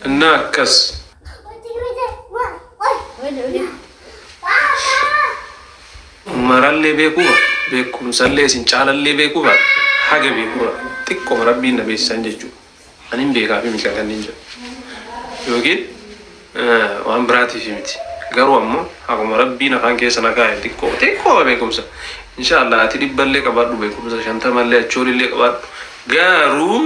እና akkas. Marallee beekuu ba beekumsallee isin caalallee beekuu ba haga beekuu ba xiqqoo rabbiin na beeksisan jechuudha. Ani hin beekaa fi miti kan hin jedhu. Yookiin waan biraatiif miti. Garuu ammoo akkuma rabbiin afaan keessa na kaa'e xiqqoo xiqqoo beekumsa. Inshaallah ati dhibballee qabaadhu beekumsa shantamallee achoolillee qabaadhu. Garuu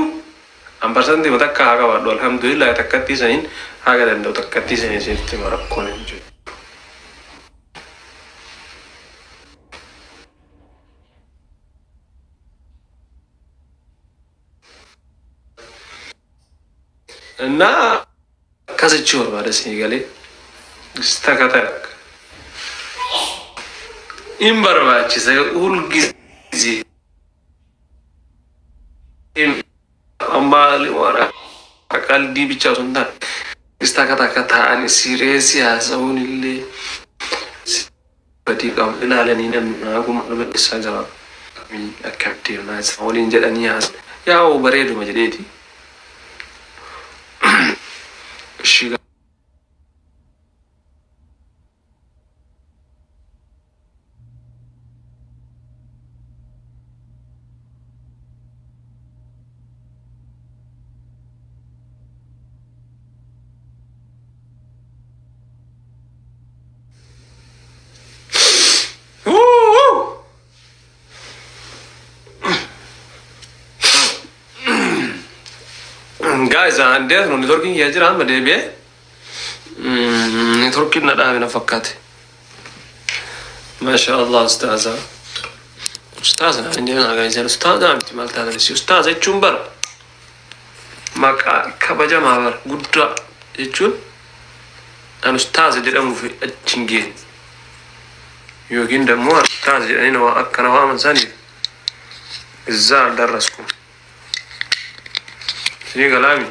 an parsantii takka haa qabaadhu alhamdulillah takkattii saniin haga danda'u takkattii saniin isinitti hima rakkoon hin jiru. እና akkasichi barbaada isinii galee ተከታተል hin barbaachisa ሁልጊዜ qalbii ብቻ osoo hin taane takka takka taa'anii sireessi haasa'uun illee badii qabu ilaalanii namni akkuma balleessaa jira. Akka deemnaa isa waliin jedhanii haasa. Yaa'u bareeduma jedheeti. Ishii Guys, እንዴት ነው networking jira amma deebi'ee networking na dhaabe na fakkaate. Masha Allah ustaaza. Ustaaza naan jedhan guys, ustaaza miti maal taatan si ustaaza jechuun bara maqaa kabajamaa bara guddaa jechuun an ustaaza jedhamuuf achi hin geenye yookiin dammoo ustaaza jedhanii nama akka na waaman saniif እዛ አልደረስኩም። Isinii galaami.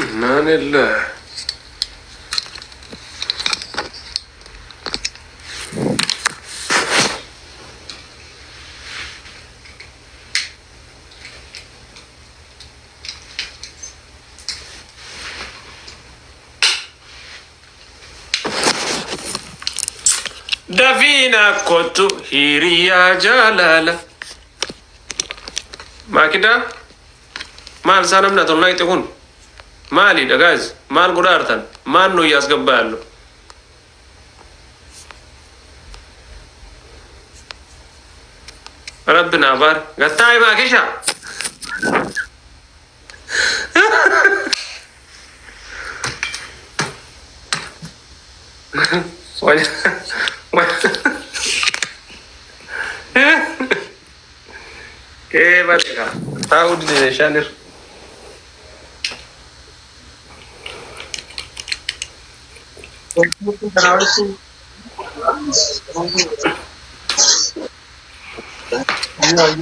Inna lillahi. Dafina kottu hiriyaa jaalala. Maakida maal isaa namni ati ol kun maalidha guys? Maal godhaa jirtan? Maal nuyi as gabbaa yaallu? Rabbi naa baar. Gattaa'i maakisha. Ee bareeda. Taa'uu dide meeshaan irra.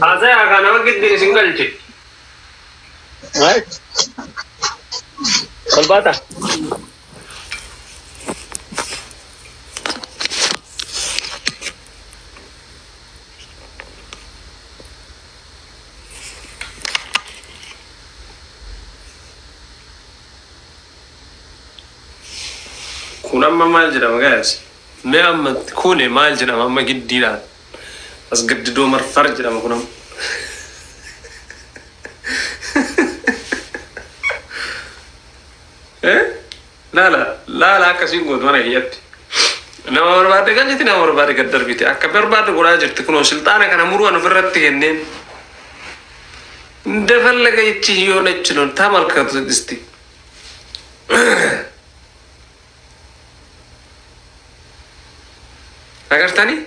Haasayaa kana nama gidduu isin galche. Ol baata. Kun amma maal jedhama guys? Mee amma kuni maal jedhama amma giddiidhaan? As gaddidoo marfar jedhama kun amma. Eh? Laala laala akkasiin gootu mana kiyyatti. Nama barbaadde galchiti nama barbaadde gad darbite akka barbaadde godhaa jirti kunoo silxaana kana muruu an ofirratti kenneen. እንደፈለገ ይቺ የሆነች ነው ተመልከቱ እስቲ። Agartanii?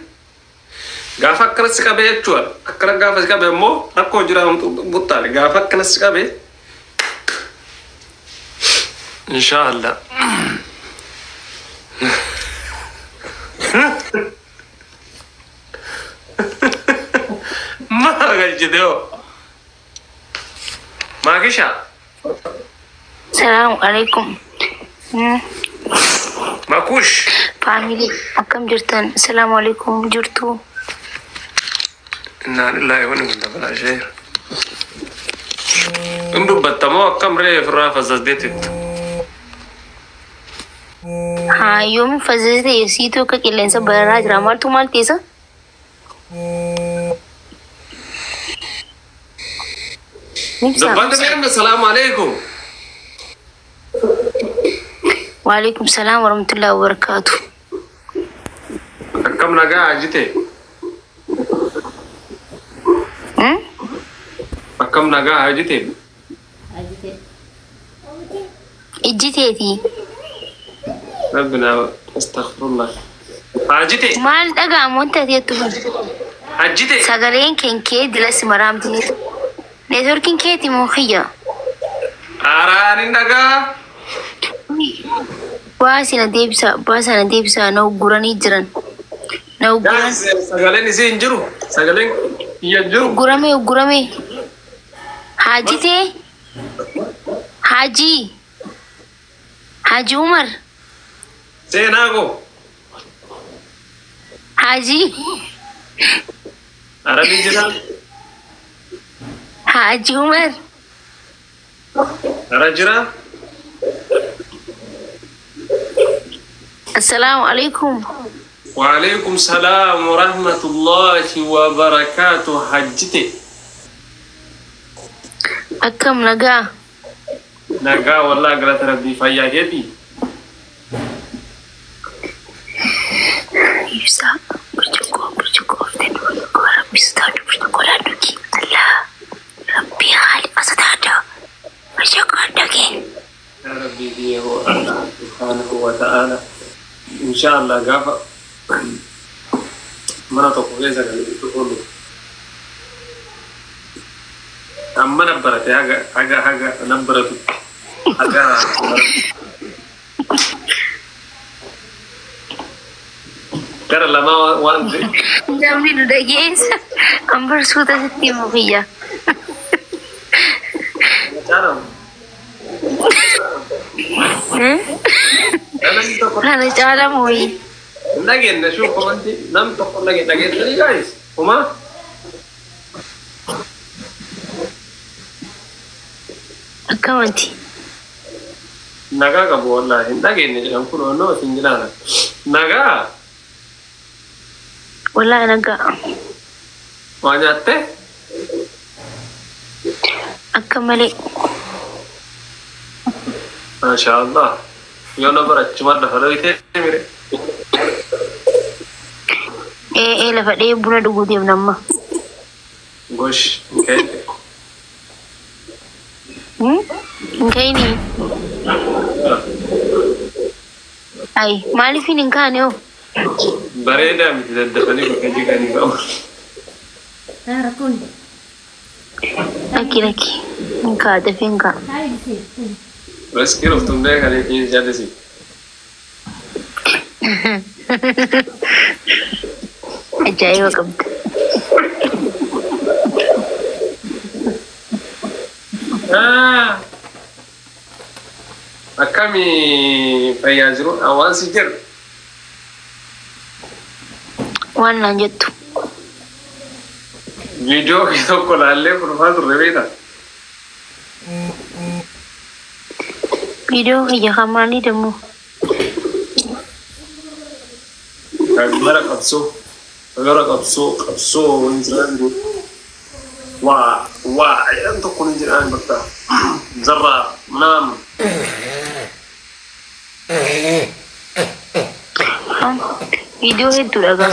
Gaafa akkana si qabee jechuudha. Akkana gaafa si qabe immoo rakkoo jira buttaale. Gaafa akkana si qabe inshaallah. Maa galchite hoo? Maakisha. Salaamu alaikum. Makush. Family akkam jirtan? Salaamu alaikum jirtu. Innaa lillaahi wanni kun dabalaasheera. In dubbattamoo akkam ree ofirraa fazzazdeetittu? Haa yoomi fazzazte siitu akka qilleensa bararaa jira. Maaltu maal teessa? Ibsa. Dubbata beekna salaamu alaikum. Waalaikum salaam warahmatullahi wabarakatuh. Akkam nagaa hajjite? Akkam nagaa hajjite? Ijji teeti. Rabbi naa astaghfirullah. Hajjite? Maal dhaga'amu wanta ati jettu kun? Hajjite? Sagaleen kenkee dilas maraamti. Neetworkiin keeti moo kiyya? Aaraan hin dhagaa. Baasii na deebisa, baasii na deebisa, na ugguranii jiran. Na ugguran. Sagaleen isii hin jiru. Sagaleen kiyya hin jiru. Uggurame, uggurame. Haajitee? Haajii? Haji Umar? Seenaa koo. Haajii? Arabiin jira. Haji Umar? Ara jira. Assalaamu alaikum. Waalaikum salaam wa rahmatullahi wa barakaatu hajjite. Akkam nagaa? Nagaa wallaa galata rabbii fayyaa keetii. Ibsa burcuqqoo burcuqqoo oftee burcuqqoo rabbi sodaadhu burcuqqoo dhugi. Allah rabbi haalifa sodaadhu burcuqqoo dhugi. Yaa rabbii biyya hoo Allah subhaanahu wa ta'ala. Insha Allah gaafa mana tokko keessa kan burcuqqoon dhugu. Amma na barate haga haga haga na baratu. Haga gara lamaa waan ta'e. Namni nu dhageessa. Ambarsuuta sitti himu kiyya. Caalaa. Namni tokko Kana caala mooyi. hin dhageenye shuu komanti namni tokko hin dhageenye dhageessanii guys. Homaa Akkamati? nagaa qabu wallaahi hin dhageenye jedhan kun onnoo isin jedhaan. Nagaa Wallaahi nagaa. waa nyaattee? Akka malee. Maasha Allah. Yoo na barachuma lafa dhoyitee mire. Ee ee lafa dhee buna dhuguu deemna amma. Gosh hin ka'in. Hin ka'inii? Ay maaliif hin kaane hoo? Bareedaa miti daddafanii bakka jiganii ba'u. Lakki lakki. Hin kaa dafee hin kaa. Riskii dhuftuun beekanii fi jallisi. Ajaa'iba qabda. Akkami fayyaa jiru hawaasi jiru. Waan naan jettu. Viidiyoo kee tokko laallee kolfaa turre beektaa? Viidiyoo kiyya kan maalii demmoo? Kan gara qabsoo gara qabsoo qabsoo hin jiraan jiru. Waa waa jedhan tokko hin jiraan bakka zarraa naam. Viidiyoo hedduudha gaa.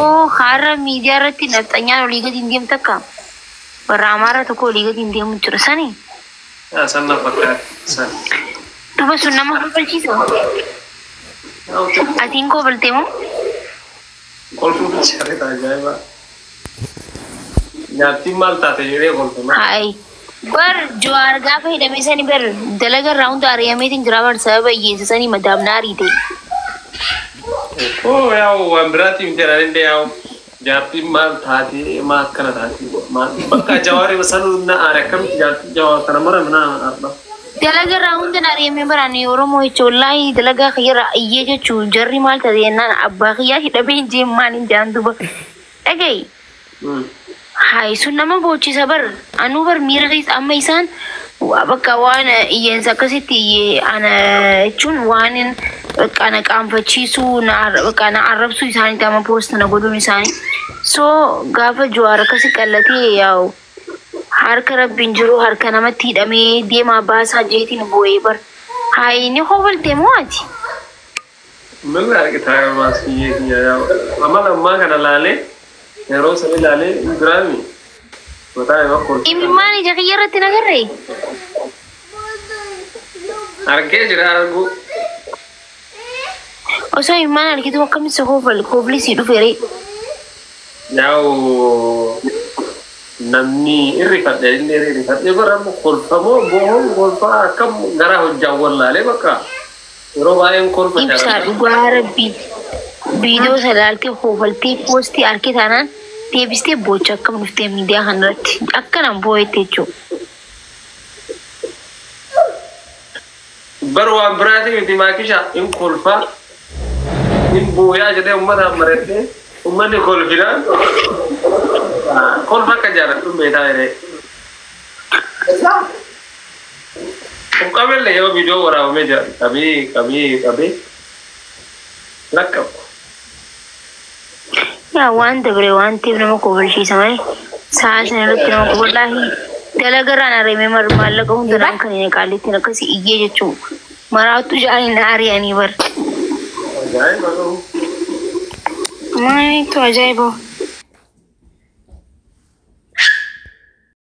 Oo har'a miidiyaa irratti nafxanyaan olii gadi hin deemtu akka warra Amaaraa tokko olii gadi hin deemu jira sani. San na fakkaata san. Duba sun nama kofalchiisa. Atiin kofaltee moo? Kolfuu bilchaate ajaa'iba. Nyaattiin maal taate jedhee kolfe. Hayi. Bar Jawaar gaafa hidhame sani bar dalaga irraa hunda ari'ameetiin jira bar sababa hiyyeessa sanii madaamna ariite. Oo yaa'u waan biraatiin miti anaan illee yaa'u jaartiin maal taatee maal akkana taatee maal bakka Jawaarii sanuu na aare akkamitti jaartiin Jawaar kana mara mana arba. Dalagaa irraa hundi na ari'amee baraan Oromoo jechuun wallaahi dalagaa kiyyarraa iyyee jechuun jarri maal taate jennaan abbaa kiyyaa hidhamee hin jeen maal hin jaan duba. Dhaga'i. Hayi sun nama boochisa bar anuu bar miira keessa amma isaan bakka waan iyyeensa akkasitti iyyee ana jechuun waan bakka na qaanfachiisuu na bakka na arrabsuu isaaniiti amma post na godhuun isaanii. So gaafa Jawaar akkasi qallatee yaa'u harka rabbiin jiru harka namatti hidhamee deemaa baasaa jeetiin boo'ee bar. Hayi ni hobalte moo ati? Milla argitaa maaskiyyee kiyya yaa'u amala ammaa kana laalee yeroo san ilaalee hin biraami mataa ima kolfa. Imimmaan ija kiyya irratti na garree? Argee jira arguu. Osoo imimmaan argitu akkamitti kofal kofli si dhufe ree? Yaa'u namni irrifadhe inni irrifadhe bara kolfamoo boohoo kolfaa akkam gara hojjaawwan laalee bakka yeroo baay'een kolfa Ibsaa dhugaa rabbii viidiyoo salaaltee kofaltee poostii argee taanaan deebistee boocha akkam dhuftee miidiyaa kanarratti akkanaan boo'ette jechuudha. Bar waan biraatii miti maakisha hin kolfaa hin booyaa jedhee uummataaf marettee uummanni kolfinaan kolfa akka jaalladhu beekaa jedhee. Qabeellee yoo viidiyoo waraabamee jira qabee qabee qabee lakkab. Yaa waan dabre waan ta'eef nama kofalchiisa malee sa'a sana irratti nama wallaahi dalagarraan ari'amee mar maallaqa hundanaan kan hin qaallittiin akkasii iyyee jechuudha. Maraattu ja'anii na ari'anii bar. Ajaa'iba garuu. Maalitu ajaa'iba.